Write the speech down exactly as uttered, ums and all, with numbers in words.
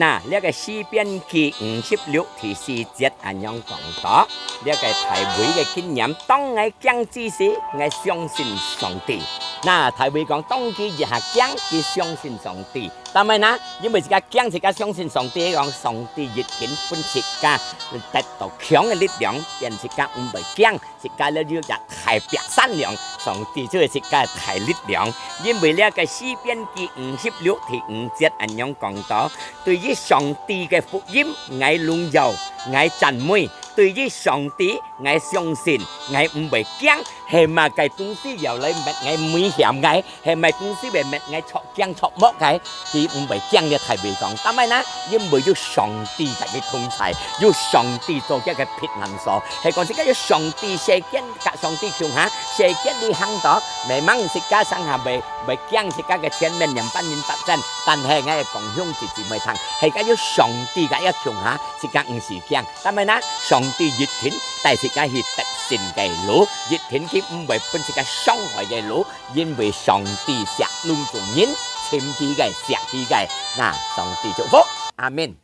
那，這个詩篇記五十六第四節恁樣講到，這个大衛个經驗，當𠊎驚之時，𠊎相信上帝。那，大衛講，當佢一下驚，佢相信上帝。但係呢，因為自家驚，自家相信上帝，講上帝一定分自家得到強个力量，變自家毋會驚。 自家了有隻大壁山梁，上帝就係自家个大力量。因為這个詩篇記五十六第五節恁樣講到，對於上帝个福音，𠊎榮耀，𠊎讚美；對於上帝，𠊎相信，𠊎毋會驚。係麼个東西要來滅𠊎危險个？ 係麼个東西會滅𠊎著驚著毛个？佢毋會驚个，大衛講。但係呢，因為有上帝佮佢同在，有上帝做佢个避難所。係講自家有上帝，世間佮上帝共下，世間裡行到，memang自家上下會，會驚自家个前面兩百人發展，但係𠊎个講兄弟姊妹聽，係講有上帝佮佢共下，自家毋使驚。但係呢，上帝一定帶自家去得勝个路，一定佢毋會分自家傷害个路， 因為上帝惜攏總人，尋佢个、惜佢个。那，上帝祝福。阿們。